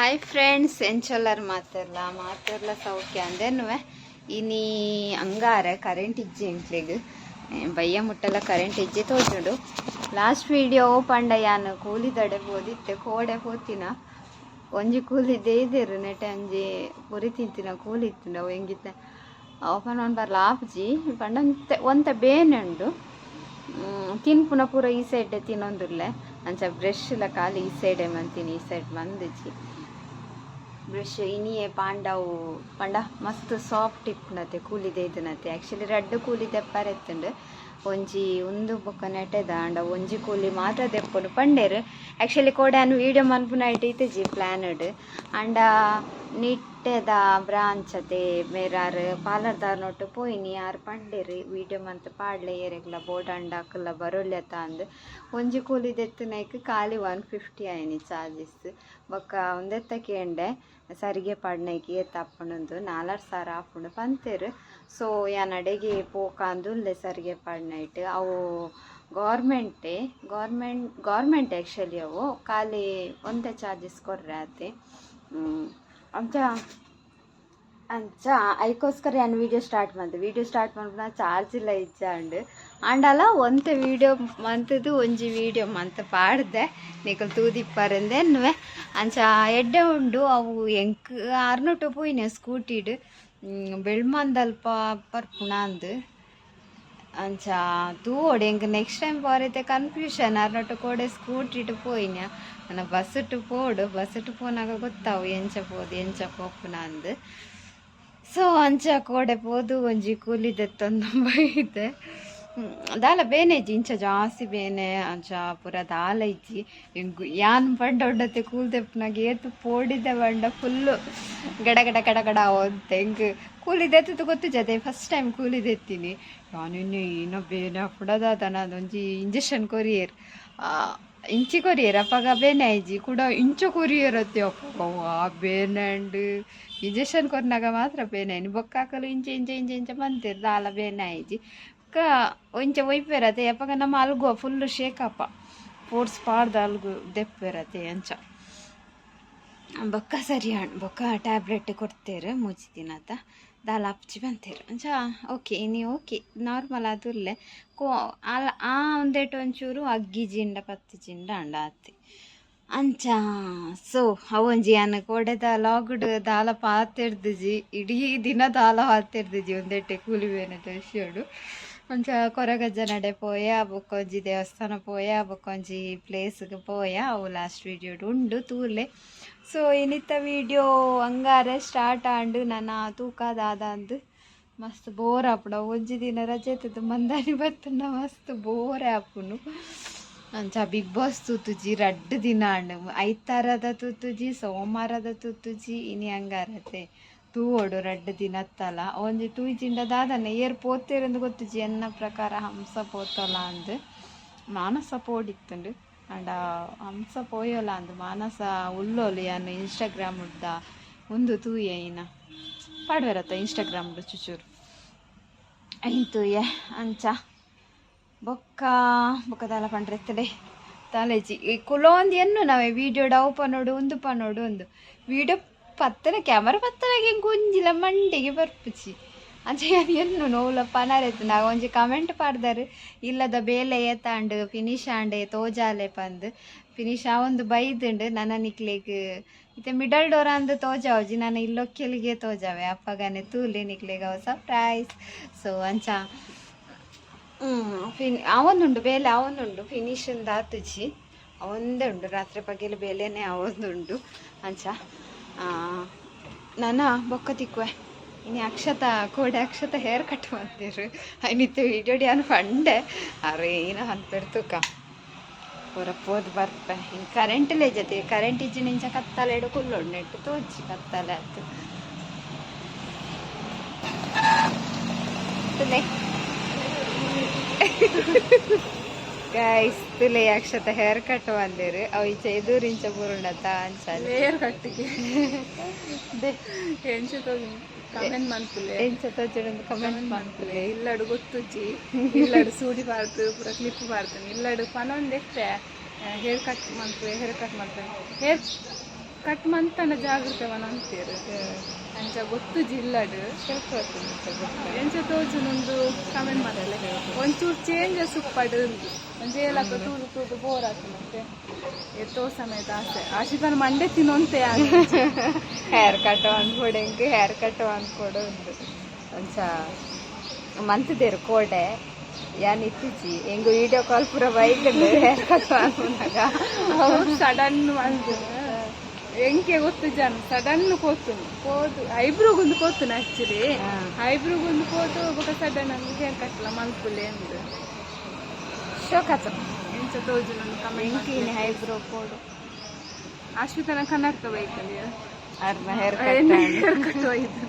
Hi friends, ಎಂಚೊಲ್ಲರ್ ಮಾತೆರ್ಲ? ಮಾತೆರ್ಲ ಸೌಖ್ಯ ಅಂದೆನ್ನುವೆ. ಇನಿ ಅಂಗಾರೆ, ಕರೆಂಟ್ ಇಜ್ಜಿ ಎಂಕ್ಲೆಗ್. ಬಯ್ಯ ಮುಟ್ಟಲ ಕರೆಂಟ್ ಇಜ್ಜಿ ತೋಜುಂಡು. ಲಾಸ್ಟ್ ವಿಡಿಯೋ ಪಂಡ ಯಾನ್ ಕೂಲಿದಡೆ ಪೋದಿತ್ತೆ. ಕೋಡೆ ಪೋತಿನ. ಒಂಜಿ ಕೂಲಿ ದೇದೆರ್ ನೆಟೆ ಒಂಜಿ ಪುರಿ ತಿಂತಿನ ಕೂಲಿ ಇತ್ತುಂಡು. ಅವು ಎಂಗಿತ್ತೆ ಅವು ಪನೊಂದು ಬರ್ಲ ಆಪುಜಿ ಪಂಡ ಒಂತೆ ಒಂತೆ ಬೇನೆ ಉಂಡು. ತಿನ್ಪುನ ಪೂರ ಈ ಸೈಡ್ ತಿನ್ನೊಂದುಲ್ಲೆ. ಅಂಚ ಬ್ರಷ್ ಲ ಖಾಲಿ ಈ ಸೈಡೆ ಮಂತೀನಿ, ಈ ಸೈಡ್ ಮಂದಿಜಿ ಬ್ರಷ್. ಇನಿಯೇ ಪಾಂಡವು ಪಂಡ ಮಸ್ತ್ ಸಾಫ್ಟ್ ಇಪ್ಪುನತೆ ಕೂಲಿ ದೇದನತೆ. ಆಕ್ಚುಲಿ ರಡ್ಡ್ ಕೂಲಿ ದೆಪ್ಪರೆ ಇತ್ತುಂಡು, ಒಂಜಿ ಉಂದು ಬೊಕ್ಕ ನೆಟೆದ. ಆಂಡ ಒಂಜಿ ಕೂಲಿ ಮಾತ್ರ ದೆಪ್ಪುನು ಪಂಡೇರು. ಆಕ್ಚುಲಿ ಕೋಡೆ ಯಾನ್ ವೀಡಿಯೋ ಮನ್ಪುನ ಇತ್ತಿಜಿ ಪ್ಲಾನ್ಡ್. ಆಂಡ ನಿಟ್ಟೆದ ಬ್ರಾಂಚ್ ಅತೆ ಮೇರಾರ್ ಪಾರ್ಲರ್ದಾರ್ ಪೋಯಿನಿ. ಆರ್ ಪಂಡೇರು ವೀಡಿಯೋ ಮಂತ್ ಪಾಡ್ಲೆ, ಏರೆಗ್ಲ ಬೋಡಾಂಡ ಅಕುಲ್ಲ ಬರೊಲ್ಯತ ಅಂದ್. ಒಂಜಿ ಕೂಲಿ ದೆತ್ತುನೈಕ್ ಖಾಲಿ 150 ಆಯ್ನಿ ಚಾರ್ಜಸ್. ಬೊಕ್ಕ ಉಂದೆತ್ತ ಕೇಂಡೆ, ಸರಿಗೆ ಪಾಡ್ನೈಕ್ ಏತ್ ಆಪುಂಡು? 4000 ಆಪುಂಡು ಪಂತೇರು. ಸೊ ಯಾನ್ ಅಡೆಗೆ ಪೋಕಾಂದುಲ್ಲೆ ಸರಿಗೆ ಪಾಡ್ನೈಟ್. ಅವು ಗೌರ್ಮೆಂಟೇ, ಗೌರ್ಮೆಂಟ್ ಗೌರ್ಮೆಂಟ್ ಆ್ಯಕ್ಚುಲಿ. ಅವು ಖಾಲಿ ಒಂತೆ ಚಾರ್ಜಸ್ ಕೊರ್ರೆ ಆತೆ. ಅಂಚ ಅಂಚ ಐಕೋಸ್ಕರ ಯಾನ್ ವೀಡಿಯೋ ಸ್ಟಾರ್ಟ್ ಮಲ್ತೆ. ವೀಡಿಯೋ ಸ್ಟಾರ್ಟ್ ಮಲ್ಪುನ ಚಾರ್ಜ್ ಇಲ್ಲ ಇಜ್ಜಾಂಡ್. ಆಂಡಲ ಒಂತೆ ವೀಡಿಯೋ ಮಂತದ್ದು ಒಂಜಿ ವೀಡಿಯೋ ಮಂತ್ ಪಾಡ್ದೆ, ನಿಕಲ್ ತೂದಿಪ್ಪರಂದೆ ಎನ್ನುವೆ. ಅಂಚ ಎಡ್ಡೆ ಉಂಡು ಅವು. ಎಂಕ್ ಆರ್ನೊಟ್ಟು ಪೋಯಿನೆ ಸ್ಕೂಟಿಡ್ ಬೆಳ್ಮಂದಲ್ಪ ಪರ್ಪುಣ ಅಂದ್. ಅಂಚ ತೂವೊಡು ಎಂಕ್ ನೆಕ್ಸ್ಟ್ ಟೈಮ್ ಪೋರೈತೆ ಕನ್ಫ್ಯೂಷನ್. ಅರ್ನೊಟ್ಟು ಕೋಡೆ ಸ್ಕೂಟಿಡ್ ಪೋಯಿನ, ನನ ಬಸ್ಸುಟ್ಟು ಪೋಡು. ಬಸ್ಸುಟ್ಟು ಪೋನಾಗ ಗೊತ್ತಾವು ಎಂಚ ಪೋದು ಎಂಚ ಪೋಪುನ ಅಂದ್. ಸೊ ಅಂಚ ಕೋಡೆ ಪೋದು ಒಂಜಿ ಕೂಲಿ ದೆತ್ತೊಂದು ಬೈದೆ. ದಾಲ ಬೇನೆ ಇಜ್ಜಿ, ಇಂಚ ಜಾಸ್ತಿ ಬೇನೆ ಅಂಚ ಪೂರ ದಾಲ ಇಜ್ಜಿ. ಎಂಕ್ ಯಾನ್ ಪಂಡ ಉಂಡತೆ ಕೂಲ್ ದೆಪ್ಪುನಾಗ ಏತ್ ಪೋಡಿದೆ ಪಂಡ ಫುಲ್ಲು ಗಡ ಗಡ ಗಡ ಗಡ ಆವೊಂತೆ. ಎಂಕ್ ಕೂಲಿ ದೆತ್ತದು ಗೊತ್ತುಜತೆ, ಫಸ್ಟ್ ಟೈಮ್ ಕೂಲಿ ದೆತ್ತೀನಿ ಯಾನ್. ಇನ್ನು ಇನ್ನ ಬೇನೆ ಆಪುಂಡ ಒಂಜಿ ಇಂಜೆಕ್ಷನ್ ಕೊರಿಯೆರ್. ಇಂಚಿ ಕೊರಿಯೆರ್, ಅಪಗ ಬೇನೆ ಆಯ್ಜಿ. ಕುಡ ಇಂಚ ಕೊರಿಯೆರತ್ತೆ, ಅಪ್ಪಗ ಆ ಬೇನೆ ಅಂಡ್. ಇಂಜೆಕ್ಷನ್ ಕೊರ್ನಾಗ ಮಾತ್ರ ಬೇನೆ ಆಯ್ನಿ. ಬೊಕ್ಕ ಅಕುಲು ಇಂಚ ಇಂಚ ಇಂಚ ಇಂಚ ಮಂತೆರ್, ದಾಲ ಬೇನೆ ಆಯ್ಜಿ. ಬೊಕ್ಕ ಇಂಚ ಒಯ್ಪೆರತೆ, ಅಪಗ ನಮ್ಮ ಅಲ್ಗುವ ಫುಲ್ ಶೇಕಪ್ಪ ಫೋರ್ಸ್ ಪಾಡ್ದ ಅಲ್ಗು ದೆಪ್ಪೆರತೆ. ಅಂಚ ಬೊಕ್ಕ ಸರಿ ಆಂಡ್. ಬೊಕ್ಕ ಟ್ಯಾಬ್ಲೆಟ್ ಕೊಡ್ತೇರು, 3 ದಿನತ ದಾಲ ಆಪುಜಿ ಪಂತೇರು. ಅಂಚ ಓಕೆ, ಇನಿ ಓಕೆ, ನಾರ್ಮಲ್ ಆದುಲ್ಲೆ. ಕೋ ಅಲ್ ಆ ಒಂದೆಟ್ ಒಂಚೂರು ಅಗ್ಗಿಜಿಂಡ ಪತ್ತಿಜಿಂಡ ಅಂಡ ಆತೆ ಅಂಚ. ಸೊ ಅವೊಂಜಿ ಯಾನ್ ಕೋಡೆದ ಲಾಗುಡ್ ದಾಲ ಪಾತೆರ್ದಿಜಿ, ಇಡೀ ದಿನ ದಾಲ ಪಾತೆರ್ದಿಜಿ ಒಂದೆಟ್ಟೆ ಕೂಲಿ ಬೇನೆದ ವಿಷಯಡು. ಅಂಚ ಕೊರಗಜ್ಜ ನಡೆ ಪೋಯ, ಬೊಕ್ಕೊಂಜಿ ದೇವಸ್ಥಾನ ಪೋಯ, ಬೊಕ್ಕೊಂಜಿ ಪ್ಲೇಸ್ಗೆ ಪೋಯ. ಅವು ಲಾಸ್ಟ್ ವೀಡಿಯೋಡು ಉಂಡು, ತೂಲೆ. ಸೊ ಇನಿತ ವೀಡಿಯೋ ಅಂಗಾರೆ ಸ್ಟಾರ್ಟ್ ಆಂಡ್. ನನ ತೂಕ ದಾದ ಅಂದ್. ಮಸ್ತ್ ಬೋರ್ ಆಪುಂಡು. ಒಂಜಿ ದಿನ ರಜೆ ಇತ್ತದು, ಮಂದಾನಿ ಬತ್ತುಂಡ ಮಸ್ತ್ ಬೋರ್ ಆಪುಂಡು. ಅಂಚ ಬಿಗ್ ಬಾಸ್ ತೂತುಜಿ 2 ದಿನ ಆಂಡ್. ಐತಾರದ ತೂತುಜಿ, ಸೋಮವಾರದ ತೂತುಜಿ, ಇನಿ ಅಂಗಾರತೆ. ತೂವೊಡು 2 ದಿನತ್ತಲ. ಒಂಜಿ ತೂಜಿಂಡ ದಾದನೆ ಏರ್ ಪೋತೇರಂದು ಗೊತ್ತುಜಿ. ಎನ್ನ ಪ್ರಕಾರ ಹಂಸ ಪೋತೊಲ ಅಂದ್. ಮಾನಸ ಪೋಡಿತ್ತುಂಡು, ಆಂಡ ಹಂಸ ಪೋಯೋಲ ಅಂದ್. ಮಾನಸ ಉಲ್ಲೋಲು. ಯಾನ್ ಇನ್ಸ್ಟಾಗ್ರಾಮ್ ಉಡ್ದ ಉಂದು ತೂಯೆ ಇನ ಪಾಡ್ವೆರತ್ತ ಇನ್ಸ್ಟಾಗ್ರಾಮ್ ಚುಚೂರು ಐನ್ ತೂಯೆ. ಅಂಚ ಬೊಕ್ಕ ಬೊಕ್ಕ ದಾಲ ಪಂಡ್ರೆ ಇತ್ತಲೆ ತಾಲೇಜಿ. ಈ ಕುಲೊಂದು ಎನ್ನು ನಾವೇ ವೀಡಿಯೋ ಡವ್ ಪನೋಡು, ಉಂದು ಪನೋಡು. ಒಂದು ವೀಡಿಯೋ ಪತ್ತನ ಕ್ಯಾಮರಾ ಪತ್ತನಾಗ ಎಂಕ್ ಒಂಜಿಲ ಮಂಡೆಗೆ ಬರ್ಪುಜಿ. ಅಂಚ ಯಾನ್ ಎನ್ನು ನೋವುಲ ಪನರೆತ್ತು. ನಾಗ ಒಂಜಿ ಕಮೆಂಟ್ ಪಾಡ್ದಾರು, ಇಲ್ಲದ ಬೇಲೆ ಏತಾಂಡ್, ಫಿನಿಶ್ ಆಂಡೆ ತೋಜಾಲೆ ಪಂದ್. ಫಿನಿಶ್ ಆವೊಂದು ಬೈದುಂಡು. ನನ ನಿಕ್ಲೆಗ್ ಇತ್ತೆ ಮಿಡಲ್ ಡೋರ್ ಅಂದ್ ತೋಜಾವುಜಿ, ನಾನು ಇಲ್ಲೊಕ್ಕೆಲಿಗೆ ತೋಜಾವೆ. ಅಪ್ಪಗನೆ ತೂಲೆ, ನಿಕ್ಲೆಗ್ ಅವು ಸರ್ಪ್ರೈಸ್. ಸೊ ಅಂಚ ಅವೊಂದುಂಡು ಬೇಲೆ, ಅವೊಂದುಂಡು. ಫಿನಿಶ್ ಆತುಜಿ, ಅವೊಂದೇ ಉಂಡು. ರಾತ್ರಿ ಪಗೆಲು ಬೇಲೆನೇ ಅವೊಂದುಂಡು. ಅಂಚ ನನ ಬೊಕ್ಕ ತಿಕ್ಕುವೆ. ಇನಿ ಅಕ್ಷತ ಕೋಡೆ ಅಕ್ಷತ ಹೇರ್ ಕಟ್ ಮಂತೇರು. ಐನಿತ್ತೆ ವೀಡಿಯೋ ಯಾನ್ ಪಂಡೆ, ಅರೆ ಏನ ಅನ್ಪೆರ್ ತೂಕ. ಪೂರ ಪೋದು ಬರ್ಪೆ. ಇನ್ನು ಕರೆಂಟ್ ಜೊತೆ ಕರೆಂಟ್ ಇಜ್ಜಿ. ಇಂಚ ಕತ್ತಲೆಡು ಕುಲ್ಲೊಡು, ನೆಟ್ಟು ತೋಜಿ ಕತ್ತಲೆ ಆತು. ತುಲೆ ಗೈಸ್, ತುಲೆ ಅಕ್ಷತ ಹೇರ್ ಕಟ್ ಬಂದಿರು. ಅವು ಇಂಚ ಎದುರು ಇಂಚ ಬುರುಂಡತ ಅಂಚ. ಹೇರ್ ಕಟ್ಟಿಗೆ ಎಂಚ ಕಮೆಂಟ್ ಮನ್ಪುಲೆ. ಎಂಚ ತೋಜುಂಡು ಕಮೆಂಟ್ ಮನ್ಪುಲೆ. ಇಲ್ಲಡು ಗೊತ್ತುಜ್ಜಿ. ಇಲ್ಲಡು ಸೂಡಿ ಬಾರ್ದು ಪೂರ ಕ್ಲಿಪ್ ಬಾರ್ದು. ಇಲ್ಲಡು ಪನೊಂದೆತ್ತೆ ಹೇರ್ ಕಟ್ ಮನ್ಪುವೆ, ಹೇರ್ ಕಟ್ ಮನ್ಪುವೆ, ಹೇರ್ ಕಟ್ ಮಂತನ ಜಾಗೃತೆ ಅಂತೀರು. ಅಂಚ ಗೊತ್ತು ಜಿಲ್ಲಡ್. ಸ್ವಲ್ಪ ಎಂಚ ತೋಜುನೊಂದು ಕಮೆಂಟ್ ಮಾಡಲ್ಲ. ಒಂಚೂರು ಚೇಂಜಸ್ ಉಪ್ಪಡು. ಒಂಜೇ ಲಕ್ಕ ತೂದು ತೂದು ಬೋರ್ ಆತು. ಎತ್ತೋ ಸಮಯದ ಆಸೆ ಆಶಿತನ ಮಂಡೆ ತಿನ್ನೊಂತೆ. ಹೇರ್ ಕಟ್ ಅನ್ಕೊಡು, ಎಂಕ್ ಹೇರ್ ಕಟ್ ಅನ್ಕೊಡು ಉಂದು. ಒಂಚ ಮಂತುದೇರು ಕೋಡೆ ಯಾನ್ ಇತ್ತಿಜಿ. ಎಂಗ್ ವಿಡಿಯೋ ಕಾಲ್ ಪೂರ ಬೈಕಂಡು ಹೇರ್ ಕಟ್ ಅನ್ಪುನಗ. ಸಡನ್ ಮಂತು ಎಂಕೆ ಗೊತ್ತು ಜನ ಸಡನ್ ಕೋತುನು ಕೋದು ಐಬ್ರೋಗೊಂದು ಕೋತುನು ಆಕ್ಚುಲಿ. ಐಬ್ರೋಗೊಂದು ಕೋತು ಬೊಕ ಸಡನ್ ಅಂದ್ ಹೇರ್ ಕಟ್ಲ ಮಲ್ಪುಲೆ ಅಂದ್. ಶೋಕಾತ. ಎಂಚ ತೋಜುನೊಂದು ಕಮೆಂಟ್. ಎಂಕಿನಿ ಐಬ್ರೋ ಕೋಡು. ಅಶ್ವಿತನ ಕನ್ನಡಕ ಬೈಕಲ್ಲಿ. ಅರ್ನ ಹೇರ್ ಕಟ್. ಹೇರ್ ಕಟ್ ಹೋಯ್ತು.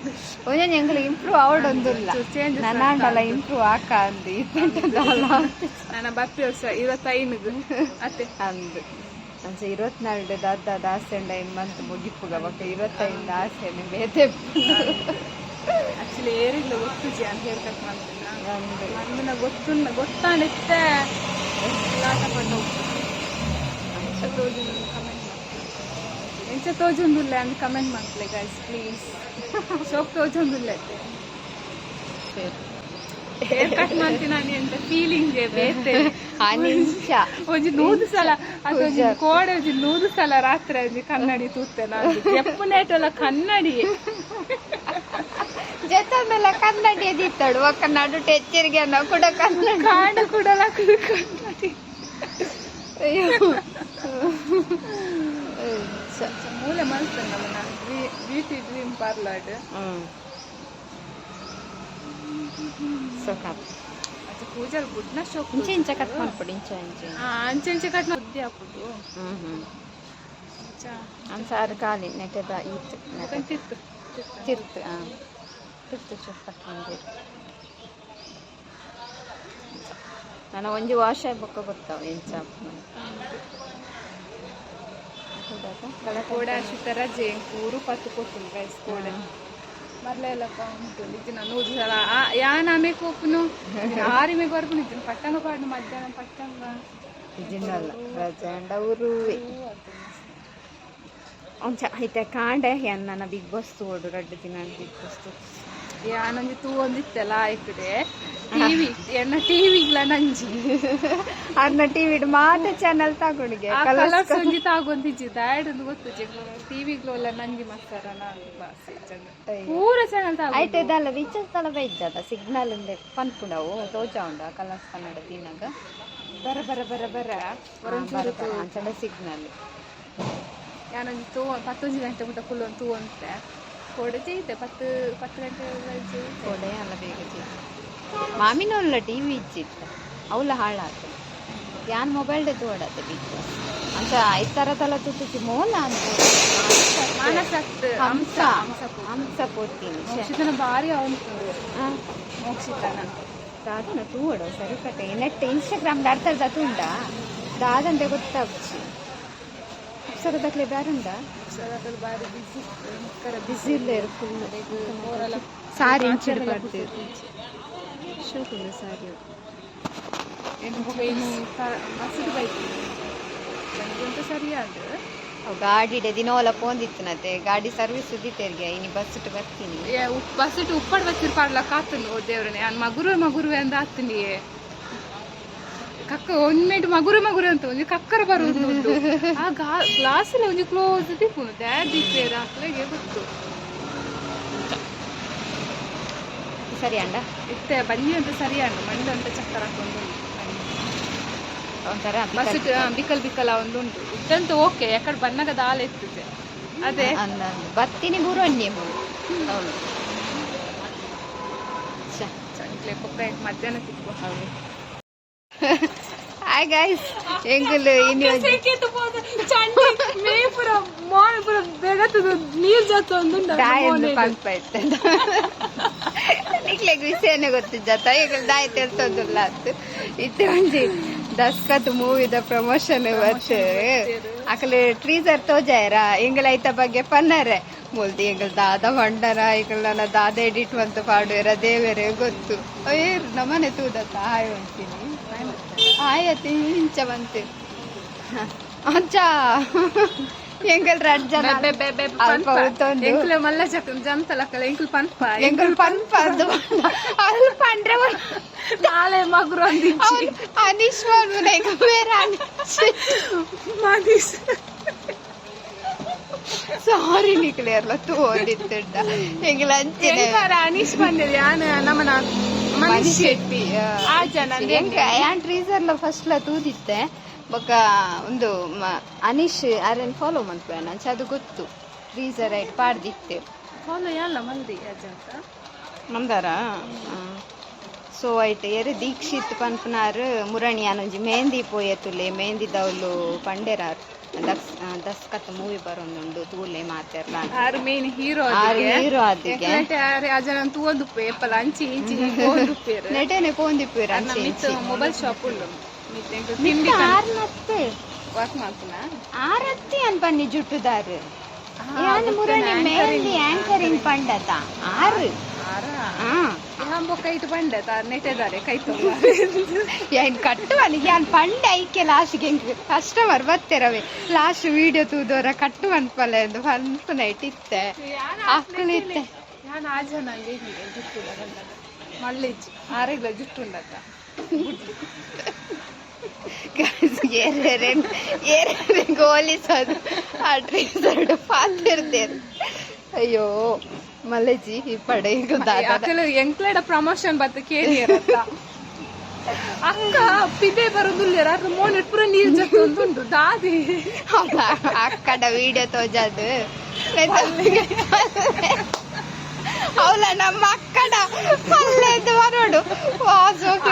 ಒಂಜೊಂಜಿ ಎಂಕುಲು ಇಂಪ್ರೂವ್ ಆವಡೊಂದುಲ್ಲ. ಚೇಂಜಸ್. ನನಾಂಡಲ ಇಂಪ್ರೂವ್ ಆಕ ಅಂದು ಇತ್ತಂಟದಲ್ಲ. ನನ್ನ ಬರ್ಪಿ ವರ್ಷ 25ಗ್ ಅತ್ತೆ. ಅಂದು ಅಂಚ 24 ದಾದ ದಾಸೆಂಡ ಇನ್ ಮಂತ್ ಮುಗಿಪುಗ ಬೊಕ 25 ಆಸೆನೆ ಬೇತೆ. ಆಕ್ಚುಲಿ ಏರಿಗ್ಲ ಗೊತ್ತುಜಿ ಅಂತ ಹೇರ್ ಕಟ್ ಮಾಡ್ತೀನಿ. ಅಂದು. ಮಂದಿನ ಗೊತ್ತು ಗೊತ್ತಾಣಿತ್ತೆ ಲಾಟ ಪಡ್ಡ. ಎಂಚ ತೋಜುಂಡು ಕಮೆಂಟ್. ಎಂಚ ತೋಜೊಂದುಲ್ಲೆ ಅಂತ ಕಮೆಂಟ್ ಮಾಡ್ತಲೆ ಗೈಸ್ ಪ್ಲೀಸ್. ಶೋಕ್ ತೋಜೊಂದುಲ್ಲೆ. ಹೇರ್ ಕಟ್ ಮಾಡ್ತೀನಿ ನಾನು ಅಂತ ಫೀಲಿಂಗ್ ಬೇತೆ. ಆ ನಿಮಿಷ. ಒಂಜಿ 100 ಸಲ ಅದು ಒಂಜಿ ಕೋಡೆ ಒಂಜಿ 100 ಸಲ ರಾತ್ರಿ ಒಂಜಿ ಕನ್ನಡಿ ತೂತೆ ನಾನು. ಜಪ್ಪುನೇಟಲ್ಲ ಕನ್ನಡಿ. ಜೊತೆಲ್ಲ ಕನ್ನಡಿ ಎದಿತ್ತಳು ಒಕ್ಕ ನಡು ಟೆಚ್ಚರಿಗೆ ಅನ್ನೋ ಕೂಡ ಕನ್ನಡಿ. ಕಾಡು ಕೂಡ ಕನ್ನಡಿ. ಅಯ್ಯೋ. ಮೂಲೆ ಮಲ್ತ ನಮ್ಮನ್ನ ಬ್ಯೂಟಿ ಡ್ರೀಮ್ ಪಾರ್ಲರ್. ಹ್ಮ್ ಸೊಕಾತ್. ಅಚ್ಚ ಪೂಜಾರ್ ಗುಡ್ನ ಶೋಕ್. ಇಂಚೆ ಇಂಚೆ ಕಟ್ ಮಾಡ್ಕೊಡಿ, ಇಂಚೆ ಇಂಚೆ. ಅಂಚೆ ಅಂಚೆ ಕಟ್ ಬುದ್ಧಿ ಹಾಕುದು. ಹ್ಮ್ ಹ್ಮ್ ಅಂಚ. ಅನ್ಸಾರು ಖಾಲಿ ನೆಟ್ಟದ ಈತ್. ತಿತ್ತು. ತಿರ್ತು, ಹಾಂ, ತಿರ್ತು ಚೂರು ಕಟ್ ಮಾಡಿರಿ. ನಾನು ಒಂಜಿ ವಾಶ್ ಬೊಕ್ಕ ಗೊತ್ತಾವ ಎಂಚ. ಕೋಡೆ ಅಶಿತ ರಜೆ ಊರು ಪತ್ತು ಕೊಟ್ಟುಂಡು ಗೈಸ್. ಕೋಡೆ ಮರ್ಲೆ ಎಲ್ಲಪ್ಪ ಉಂಟು. ನಿಜ 100 ಸಲ ಯಾನ್ ಆಮೆ ಕೋಪುನು ಆರಿಮೆ ಬರ್ಪುನು ಇಜ್ಜಿನ ಪಟ್ಟಂಗ ಪಾಡ್ನು ಮಧ್ಯಾಹ್ನ ಪಟ್ಟಂಗ. ಇಜಿನಲ್ಲ ರಜೆ ಅಂಡ ಊರುವೆ. ಅಂಚ ಐತೆ ಕಾಂಡೆ ಯಾನ್ ನನ್ನ ಬಿಗ್ ಬಾಸ್ ತೋಡು ರಡ್ಡು ದಿನ ಬಿಗ್ ಬಾಸ್. ಯಾನೊಂಜಿ ತೂ ಒಂದಿತ್ತಲ್ಲ ಆಯ್ತದೆ ಟಿವಿ ಎನ್ನ ಟಿವಿಗ್ಲ ನಂಜಿ. ಅರ್ನ ಟಿವಿ ಮಾತ ಚಾನಲ್ ತಗೊಂಡಿಗೆ. ಆ ಕಲರ್ಸ್ ಒಂಜಿ ತಾಗೊಂದಿಜ್ಜಿ ದಾಯಡ್ ಒಂದು ಗೊತ್ತು ಟಿವಿಗ್ಲ ನಂಜಿ ಮಸ್ತಾರ ನಾನು ಬಾಸ್ ಪೂರ ಚಾನಲ್ ತಾಗು. ಐತೆ ಇದಲ್ಲ ರೀಚಾರ್ಜ್ ತಲ ಬೈಜದ ಸಿಗ್ನಲ್ ಇಂದೆ ಪನ್ಪುಂಡವು ತೋಜ ಉಂಡು ಕಲರ್ಸ್ ಕನ್ನಡ ದಿನಾಗ. ಬರ ಬರ ಬರ ಬರ. ಅಂಚಂಡ ಸಿಗ್ನಲ್. ಯಾನೊಂಜಿ ತೂ ಪತ್ತೊಂಜಿ ಗಂಟೆ ಮುಟ್ಟ ಕುಲ್ಲೊಂದು ತೂ ಅಂತೆ ಕೋಡೆ ಜೈತೆ ಪತ್ತು ಪತ್ತು ಗಂಟೆ ಎಲ್ಲ ಜೈತೆ. ಕೋಡೆ ಅಲ್ಲ ಬೇಗ ಜೀತ ಮಾಮಿನಲ್ಲ ಟಿವಿ ಇಜ್ಜಿತ್ತ ಅವಲ ಹಾಳಾತ. ಯಾನ್ ಮೊಬೈಲ್ ತೋಡತ್ತೆ ಬಿಗ್ ಬಾಸ್ ಅಂಚ ಐತರದಲ್ಲ ತುತ್ತುಚಿ ಮೋಲ ಅಂತ. ಮಾನಸತ್. ಹಂಸ ಹಂಸ ಪೋತೀನಿ. ಮೋಕ್ಷಿತನ ಭಾರಿ ಅವಂತು ಮೋಕ್ಷಿತನ. ದಾದನ ತೂವಡು ಸರಿ ಕಟ್ಟೆ ನೆಟ್ ಇನ್ಸ್ಟಾಗ್ರಾಮ್ ಅರ್ಥದ ತುಂಡ ದಾದಂತೆ ಗೊತ್ತಾಗ್ಚಿ. ಅಪ್ಸರದಕ್ಲೆ ಬ್ಯಾರುಂಡ. ಅಪ್ಸರದಲ್ಲಿ ಭಾರಿ ಬಿಸಿ. ಬಿಸಿ ಇಲ್ಲ, ಫುಲ್ ಸಾರಿ ಇಂಚಿಡ್ ಬರ್ತೀರಿ. ಶೋಕುಂಡು ಸಾರಿ. ಏನು ಬಸ್ಸು ಬೈಕ್ ನನಗಂತೂ ಸರಿಯಾದ. ಅವು ಗಾಡಿ ದಿನೋಲ ಪೋಂದಿತ್ತನತೆ ಗಾಡಿ ಸರ್ವಿಸ್ ಉದ್ದಿತ್ತೇರಿಗೆ ಇನಿ ಬಸ್ ಇಟ್ಟು ಬರ್ತೀನಿ. ಬಸ್ ಇಟ್ಟು ಉಪ್ಪಡ್ ಬಚ್ಚಿರ್ ಪಾಡ್ಲಕ್ಕ ಆತನು. ಓ ದೇವ್ರನೆ, ನಾನು ಮಗುರುವೆ ಮಗುರುವೆ ಅಂದ ಆತನಿ. ಕಕ್ಕ ಒಮ್ಮೆಟ್ ಮಗುರು ಮಗುರು ಅಂತ ಒಂಜಿ ಕಕ್ಕರ ಬರುವುದು ಉಂಟು. ಆ ಗ್ಲಾಸ್ ಎಲ್ಲ ಒಂಜಿ ಕ್ಲೋಸ್ ದಿಪ್ಪುನು ದ್ಯಾ ದಿಪ್ಪೇರ ಹಾಕ್ಲೆಗೆ ಗೊತ್ತು. ಸರಿ ಅಂಡ. ಇತ್ತೆ ಬನ್ನಿ ಅಂತ ಸರಿ ಅಣ್ಣ ಮಂಡೆ ಅಂತ ಚಕ್ಕರ ಹಾಕೊಂಡು. ಒಂಥರ. ಬಸ್ ಬಿಕಲ್ ಬಿಕಲ ಒಂದು ಉಂಟು ಇತ್ತಂತ ಓಕೆ. ಯಾಕಡೆ ಬನ್ನಾಗ ದಾಲ ಎತ್ತದೆ ಅದೇ. ಅಂದ ಬತ್ತೀನಿ ಬೂರೊನ್ನಿ ಹೌದು. ಚಂಕ್ಲೆ ಪೊಕ್ಕ ಮಧ್ಯಾಹ್ನ ತಿಕ್ಕು. ಹೌದು. ಹಾಯ್ ಗೈಸ್, ಎಂಗುಲು ಇನಿ ಪೂರ ಮೋನೆ ಪೂರ ಬೆಗತದ ನೀರ್ ಜಾತ ಒಂದು. ದಾಯಂದು ಪಂಪ್ ಆಯ್ತು. ನಿಕ್ಲೆಗ್ ವಿಷಯನೇ ಗೊತ್ತಿಜ್ಜತ್ತ ಈಗ ದಾಯ ತೆಲ್ತೊಂದುಲ್ಲ ಅತ್ತು. ಇತ್ತೆ ಒಂಜಿ ದಸ್ಕತ್ ಮೂವಿದ ಪ್ರಮೋಷನ್ ಬತ್ತು. ಅಕಲೆ ಟ್ರೀಸರ್ ತೋಜಾಯರ ಎಂಗಲ ಐತ ಬಗ್ಗೆ ಪನ್ನರೆ ಮುಲ್ದಿ ಎಂಗಲ್ ದಾದ ಬಂಡರ ಎಂಗಲ್ ನನ್ನ ದಾದ ಎಡಿಟ್ ಮಂತ ಪಾಡುವೆರ ದೇವರೇ ಗೊತ್ತು. ಏರ್ ನಮ್ಮನೆ ತೂದತ್ತ ಹಾಯ್ ಅಂತೀನಿ. ಹಾಯ್ ಅತಿ ಇಂಚ ಬಂತೆ ಅಂಚ. ಎಂಕಲ್ ರಡ್ಡ್ ಜನ ಅಲ್ಪ ಉಂತೊಂದು. ಎಂಕುಲೆ ಮಲ್ಲ ಜಕ ಜಂತಲಕ್ಕಲ ಎಂಕುಲು ಪನ್ಪ. ಎಂಕಲ್ ಪನ್ಪ ಅದು ಅಲ್ಪ ಪಂಡ್ರೆ ನಾಳೆ ಮಗುರು ಅಂದಿಜ್ಜಿ. ಅನೀಶ್ ಪನ್ಪುನ ಎಂಕ್ ಬೇರೆ ಅನೀಶ್. ಮನೀಶ್. ಸಾರಿ ನಿಕ್ಲೇರ್ಲ ತೋದಿತ್ತುಂಡ ಎಂಕಲ್ ಅಂಚೆನೆ. ಎಂಕಾರ ಅನೀಶ್ ಬಂದಿದೆ ಯಾನ್ ನಮನ ಮನೀಶ್ ಶೆಟ್ಟಿ ಆ ಜನ. ಎಂಕ್ ಯಾನ್ ಟ್ರೀಸರ್ಲ ಫಸ್ಟ್ ಲ ತೂದಿತ್ತೆ. ಬೊಕ್ಕ ಒಂದು ಅನೀಶ್ ಅರೆನ್ ಫಾಲೋ ಮನ್ಪುವೆ ಅಂಚ ಅದು ಗೊತ್ತು. ಟ್ರೀಸರ್ ಐಟ್ ಪಾಡ್ದಿತ್ತೆ. ಫಾಲೋ ಯಾನ್ಲ ಮಲ್ದಿ ಆ ಜಂತ. ಮಂದಾರ. ಸೊ ಐಟ್ ಏರ್ ದೀಕ್ಷಿತ್ ಪನ್ಪುನಾರ್ ಮುರಣಿ ಒಂಜಿ ಮೆಹಂದಿ ಪೋಯೆತುಲೆ ಮೆಹಂದಿ ದೌಲು ಪಂಡೆರಾರ್ ದಸ್ಕತ್ ಮೂವಿ ಬರೊಂದುಂಡು ತೂಲೆ ಮಾತೆರ್ಲ. ಆರು ಮೇನ್ ಹೀರೋ. ಆರ್ ಹೀರೋ ಆದಿಗೆ. ಆರೆ ಆ ಜನ ತೂವೊಂದುಪ್ಪೆ ಏಪಲ ಅಂಚಿ ಇಂಚಿ ಪೋವೊಂದುಪ್ಪೇರು. ನೆಟೆನೆ ಪೋಂದಿಪ್ಪುವೆರ್ ಅರ್ನ ಅಂಚಿ ಮಿತ್ತ್ ಇಂಚಿ. ಮೊಬೈಲ್ ಶಾಪ್ ಉಂಡು ಮಿತ್ತ್ ಎಂಕ್ ತಿಂಡಿ ಆರ್ನತ್ತೆ. ವರ್ಕ್ ಮಲ್ಪುನ. ಆರತ್ತಿ ಅನ್ ಪನ್ನಿ ಜುಟ್ಟುದಾರ್ ಯಾನ್ ಮುರಣಿ ಮೆಹಂದಿ ಆಂಕರಿಂಗ್ ಪಂಡತ ಆರು. ಆರ. ಆ. ಯಾನ್ ಬೊಕ್ಕ ಇಟ್ಟು ಬಂಡೆ ತಾರ್ ನೆಟೆದಾರೆ ಕೈ ತುಂಬ. ಯಾನ್ ಕಟ್ಟುವನ್ ಯಾನ್ ಪಂಡೆ ಐಕೆ ಲಾಸ್ಟ್ಗೆ ಎಂಕ್ ಕಸ್ಟಮರ್ ಬತ್ತೆರವೆ ಲಾಸ್ಟ್ ವಿಡಿಯೋ ತೂದೋರ ಕಟ್ಟು ಮನ್ಪಲೆ ಎಂದು ಪನ್ಪುನ ಇಟ್ಟಿತ್ತೆ ಅಕ್ಕಲು ಇತ್ತೆ. ಯಾನ್ ಆ ಜನ ಜುಟ್ಟು ಮಳ್ಳಿಜ್ಜಿ ಆರೆಗ್ಲ ಜುಟ್ಟು ಉಂಡತ್ತ. ಏರೇರೆ ಏರೇರೆ ಗೋಲಿಸೋದು ಆ ಟ್ರೀಸರ್ಡ್ ಪಾತಿರ್ದೇರು. ಅಯ್ಯೋ ಮಲ್ಲೆಜಿ ಈ ಪಡೆ ಈಗ ದಾದ. ಅಕಲು ಎಂಕ್ಲೆಡ ಪ್ರಮೋಷನ್ ಬತ್ತ ಕೇಳಿಯರತ್ತ ಅಕ್ಕ ಪಿದೆ ಬರುದಿಲ್ಲ ಅಕ್ಕ ಮೋನ್ ಪೂರ ನೀರ್ ಜೊತೆ ದಾದಿ. ಹೌದಾ ಅಕ್ಕಡ ವಿಡಿಯೋ ತೋಜದು ಅವಳ ನಮ್ಮ ಅಕ್ಕಡ ಪಲ್ಲೆದ್ದು ಬರೋಡು.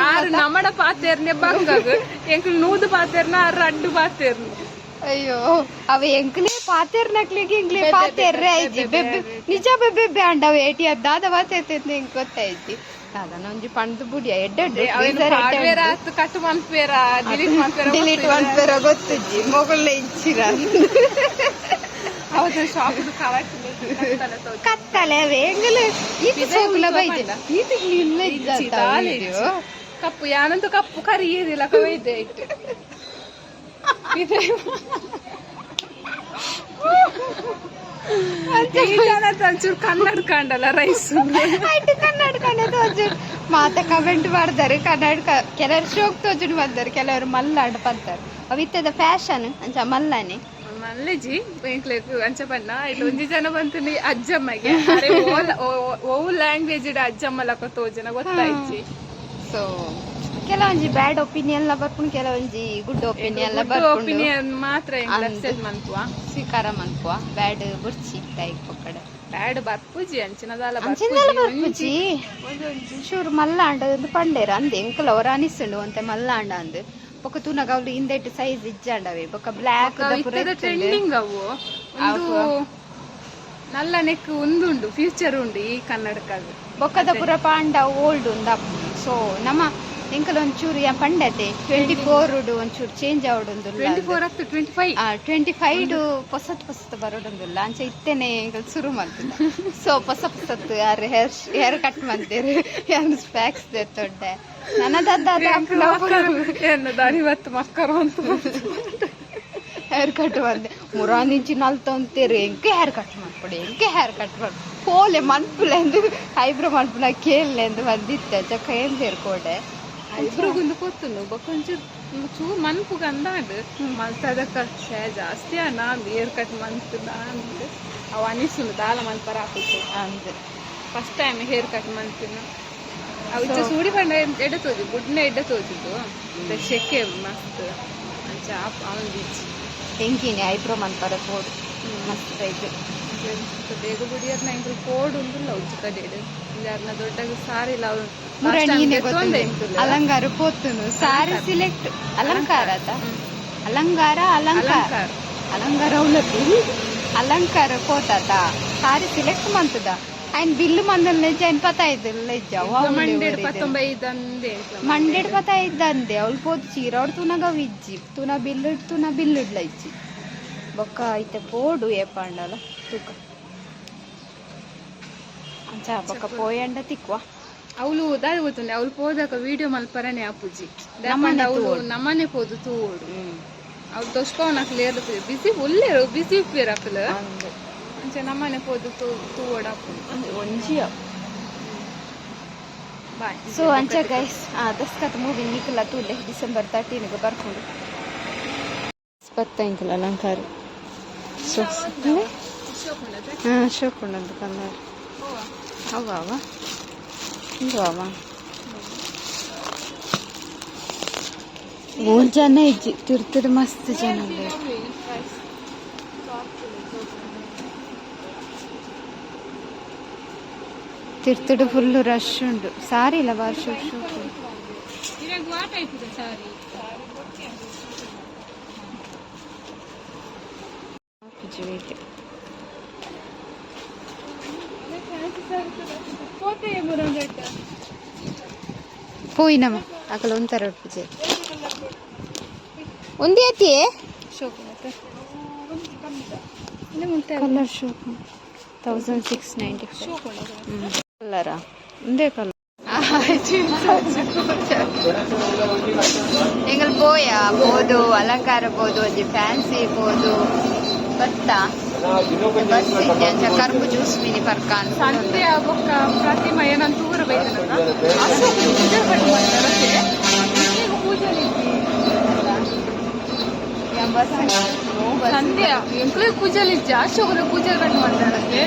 ಆರು ನಮ್ಮಡ ಪಾತೇರ್ನೆ ಬಂಗಗ್ ಎಂಕ್ಲು ನೂದು ಪಾತೇರ್ನ ಆರು ರಡ್ಡು ಪಾತೇರ್ನ. ಅಯ್ಯೋ ಅವ ಎಂಕ್ಲೇ ಪಾತೇರ್ನಕ್ಲಿಗೆ ಎಂಕ್ಲೇ ಪಾತೇರ್ರೆ ಐಜಿ ಬೆಬ್ಬೆ ನಿಜ ಬೆಬ್ಬೆ ಅಂಡ ಅವ ಏಟಿ ಅದ್ದಾದ ಪಾತೇರ್ತೈತೆ ಎಂಕ್ ಗೊತ್ತಾಯ್ತಿ ಅದನ್ನ ಒಂಜಿ ಪಂಡ್ದು ಬುಡಿಯ ಎಡ್ಡೆಡ್ಡು. ಹಾರ್ಡ್ವೇರ್ ಆತು ಕಟ್ ಮನ್ಪೇರ ಡಿಲೀಟ್ ಮನ್ಪೇರ. ಡಿಲೀಟ್ ಮನ್ಪೇರ ಗೊತ್ತುಜ್ಜಿ ಮೊಗಲ್ನ ಇಚ್ಚಿರ. ಅವತ್ತು ಶಾಪ್ ಕವಟ್. ಕತ್ತಲೆ ಅವೆ ಎಂಗಲ ಈತ ಸೋಕುಲ ಬೈದೆ ಈತ ಇಲ್ಲ ಇಜ್ಜಿ. ಕಪ್ಪು ಯಾನಂತೂ ಕಪ್ಪು ಕರಿ ಏರಿಲ್ಲ ಕವೈದೆ ಇಟ್ಟು ಒಂಚೂರು ಕನ್ನಡ ಕಾಂಡಲ್ಲ ರೈಸ್. ಆಯ್ತು ಕನ್ನಡ ಕನ್ನಡ ತೋಜು ಮಾತ ಕಮೆಂಟ್ ಮಾಡ್ತಾರೆ ಕನ್ನಡ. ಕೆಲವರು ಶೋಕ್ ತೋಜುಡು ಬಂದರು ಕೆಲವರು ಮಲ್ಲಾಡ್ ಪಂತಾರೆ ಅವು ಇತ್ತದ ಫ್ಯಾಷನ್ ಅಂಚ ಮಲ್ಲಾನೆ. ಮಲ್ಲೆಜಿ ಎಂಕ್ಲೆಗ್ ಅಂಚ ಬಣ್ಣ ಇಲ್ಲಿ ಒಂಜಿ ಜನ ಬಂತು ಅಜ್ಜಮ್ಮಗೆ ಓ ಲ್ಯಾಂಗ್ವೇಜ್ ಇಡ ಅಜ್ಜಮ್ಮ ಲಕ ತೋಜನ ಗೊತ್ತಾಯ್ಚಿ. ಸೊ ಕೆಲವೊಂಜಿ ಬ್ಯಾಡ್ ಒಪಿನಿಯನ್ ಲ ಬರ್ಪುಂಡು ಕೆಲವೊಂಜಿ ಗುಡ್ ಒಪಿನಿಯನ್ ಲ ಬರ್ಪುಂಡು. ಒಪಿನಿಯನ್ ಮಾತ್ರ ಅಂದ್. ಅಕ್ಸೆಪ್ಟ್ ಮನ್ಪುವ. ಸ್ವೀಕಾರ ಮನ್ಪುವ ಬ್ಯಾಡ್ ಬುರ್ಚಿ ಟೈಪ್ ಪಕ್ಕಡೆ. ಬ್ಯಾಡ್ ಬರ್ಪುಜಿ ಅಂಚಿನದಾಲ. ಅಂಚಿಂದಲ ಬರ್ಪುಜಿ. ಚೂರು ಮಲ್ಲಾಂಡ ಅಂದ್ ಪಂಡೇರ ಅಂದ್ ಎಂಕಲ ಒರ ಅನಿಸುಂಡು ಅಂತೆ ಮಲ್ಲಾಂಡ ಅಂದ್ ಬೊಕ ತೂನಗ ಅವ್ಲು ಹಿಂದೆಟ್ ಸೈಜ್ ಇಜ್ಜಾಂಡವೆ ಬೊಕ ಬ್ಲ್ಯಾಕ್. ಟ್ರೆಂಡಿಂಗ್ ಅವು ಒಂದು ನಲ್ಲ ನೆಕ್ ಉಂದುಂಡು ಫ್ಯೂಚರ್ ಉಂಡು ಈ ಕನ್ನಡಕ್ಕಾಗ. ಬೊಕ್ಕದ ಪುರ ಪಾಂಡ ಓಲ್ಡ್ ಉಂದ. ಸೊ ನಮ್ಮ ಎಂಕಲ ಒಂಚೂರು ಯಾ ಪಂಡತೆ 24 ಒಂಚೂರು ಚೇಂಜ್ ಆವಡುಂದುಲ್ಲ. 24 ಹತ್ತು 25. 25 ಪೊಸತ್ ಪೊಸತ್ ಬರೋಡುಂದುಲ್ಲ. ಅಂಚ ಇತ್ತೇನೆ ಎಂಕಲ್ ಸುರು ಮಲ್ತುಂಡ. ಸೊ ಪೊಸ ಪೊಸತ್ ಯಾರು ಹೇರ್ ಹೇರ್ ಕಟ್ ಮಂತೇರು ಯಾರು ಸ್ಪ್ಯಾಕ್ಸ್ ದೊಡ್ಡ ನನ್ನದದ್ದ ಎನ್ನ ದಾರಿ ಬತ್ತು ಮಕ್ಕರು ಅಂತ. ಹೇರ್ ಕಟ್ ಬಂದೆ ಮುರಾನಿಂಚಿ ನಲ್ತೊಂತೇರು ಎಂಕೆ ಹೇರ್ ಕಟ್ ಮಾಡ್ಕೊಡಿ ಎಂಕೆ ಹೇರ್ ಕಟ್ ಮಾಡಿ ಪೋಲೆ ಮನ್ಪುಲೆ ಅಂದು ಐಬ್ರೋ ಮನ್ಪುನ ಕೇಳಲೆ ಅಂದು ಬಂದಿತ್ತೆ ಚಕ್ಕ ಏನ್ ಸೇರ್ಕೋಡೆ. ಇಬ್ರಿಗೊಂದು ಕೊತ್ತುಂಡು ಬೊಕ್ಕ ಒಂಚೂರು ಚೂರು ಮನ್ಪುಗ ಅಂದಾಂಡ್ ಮಲ್ತದ ಖರ್ಚೆ ಜಾಸ್ತಿ ಅಣ್ಣ ಹೇರ್ ಕಟ್ ಮಂತ್ ಅಂದ್ ಅವು ಅನಿಸುಂಡು ದಾಲ ಮನ್ಪರ ಹಾಕುದು. ಅಂದ್. ಫಸ್ಟ್ ಟೈಮ್ ಹೇರ್ ಕಟ್ ಮಂತಿನ ಅವು ಇಚ್ಚ ಸೂಡಿ ಪಂಡ ಎಡ್ಡೆ ತೋಜು ಗುಡ್ನೆ ಎಡ್ಡೆ ತೋಜುದು ಮತ್ತೆ ಶೆಕೆ ಮಸ್ತ್ ಅಂಚ ಅವನ್ ಬೀಚ್. ಎಂಕಿನಿ ಐಬ್ರೋ ಮನ್ಪರ ಪೋಡು ಮಸ್ತ್ ಇದು. ಬೇಗ ಬುಡಿಯರ್ನ ಎಂಕುಲು ಕೋಡ್ ಉಂದುಲ್ಲ ಉಚ್ಚು ಕಡೆಡ್ ಯಾರನ್ನ ದೊಡ್ಡಗ ಸಾರಿಲ್ಲ ಅವ್ರು. ಮುರಣೀನೆ ಗೊತ್ತುಂಡು ಅಲಂಕಾರ ಪೋತುನು ಸಾರಿ ಸಿಲೆಕ್ಟ್ ಅಲಂಕಾರ ಅತ ಅಲಂಕಾರ ಅಲಂಕಾರ ಅಲಂಕಾರ. ಅಲಂಕಾರ ಉಲ್ಲತಿ ಅಲಂಕಾರ ಪೋತಾತ ಸಾರಿ ಸಿಲೆಕ್ಟ್ ಮಂತದ ಐನ್ ಬಿಲ್ಲು ಮಂದಲ್ ನೆಜ್ಜ ಐನ್ ಪತ ಇದ್ದಿಲ್ಲ ನೆಜ್ಜ. ಮಂಡೆಡ್ ಪತ್ತೊಂಬೈದಂದೆ. ಮಂಡೆಡ್ ಪತ ಇದ್ದಂದೆ ಅವಳು ಪೋದು ಚೀರೋಡ್ ತುನಗ ವಿಜ್ಜಿ ತುನ ಬಿಲ್ಲು ತುನ ಬಿಲ್ಲು ಇಜ್ಜಿ ಬೊಕ್ಕ ಐತೆ ಪೋಡು ಏಪಾಂಡಲ ತೂಕ ಅಂಚ ಬೊಕ್ಕ ಪೋಯಂಡ ತಿಕ್ವ. ಅವಳು ದಾದ ಗೊತ್ತುಂಡೆ ಅವಳು ಪೋದಾಗ ವಿಡಿಯೋ ಮಲ್ಪರನೆ ಆಪುಜಿ. ನಮ್ಮನೆ ಅವಳು ತೂವೊಡು. ನಮ್ಮನೆ ಪೋದು ತೂವೊಡು. ಅವ್ರು ದೊಷ್ಪವನಕ್ಲು ಏರ್ಲ ಬಿಸಿ ಉಲ್ಲೇರು, ಬಿಸಿ ಉಪ್ಪೇರು ಅಕ್ಲು. ಅಂಚ ನಮ್ಮನೆ ಪೋದು ತೂವಡಾಪುಂಡು. ಒಂಜಿಯ. ಬಾಯ್. ಸೊ ಅಂಚ ಗೈಸ್, ದಸ್ಕತ್ ಮೂವಿ ನಿಕಲ ತೂಲೆ, ಡಿಸೆಂಬರ್ 13ಗೆ ಬರ್ಕೊಂಡು ಬತ್ತಂಕಿಲ್ಲ ಅಲಂಕಾರ. ಸೊ ಹಾಂ, ಶೋಕುಂಡಂತ ಕಲರ್ ಅವ ಅವ ಇಂದು ಅವ ಮೂರು ಜನ ಇಜ್ಜಿ, ತಿರ್ತದ ಮಸ್ತ್ ಜನ ಉಲ್ಲೆರ್. ತಿರ್ತುಡು ಫುಲ್ ರಶ್ ಉಂಡು, ಸಾರಿ ಇಲ್ಲ ಬಾರಿ ಶೋಕ್ ಶೋಕ್. ಇವಾಗ ವಾ ಟೈಪ್ ಇದೆ ಸಾರಿ? ವೇಟ್. ಪೋತೆ ಮುರಂಗಟ್ಟ. ಪೋಯಿನಮ್ಮ, ಅಕಲ ಒಂಥರ ಉಪ್ಪುಜೆ ಒಂದೇ ಅತಿಯೇ. ಶೋಕ್ ಮತ್ತೆ. ಕಲರ್ ಶೋಕ್, 1695. ಶೋಕ್. ಕಲರ, ಒಂದೇ ಕಲರ್. ಎಂಗಲ್ ಪೋಯ ಪೋದು ಅಲಂಕಾರ ಪೋದು, ಒಂಜಿ ಫ್ಯಾನ್ಸಿ ಪೋದು ಬತ್ತ. ಬಸ್ ಇಜ್ಜಿ, ಕರ್ಬು ಜ್ಯೂಸ್ ಮಿನಿ ಪರ್ಕಾನ್. ಸಂತೆ ಬೊಕ್ಕ ಪ್ರತಿಮಾ ಏನಂತ ತೂರ ಬೈದನಲ್ಲ, ಅಶೋಕ್ ಪೂಜೆ ಕಟ್ ಮಾಡ್ತಾರೆ. ಈಗ ಪೂಜೆ. ಬಸ್. ಸಂಧ್ಯಾ ಎಂಕ್ಲೆ ಪೂಜೆಲಿ ಇಜ್ಜಿ, ಅಶೋಕನ ಪೂಜೆ ಕಟ್ ಮಾಡ್ತಾರೆ.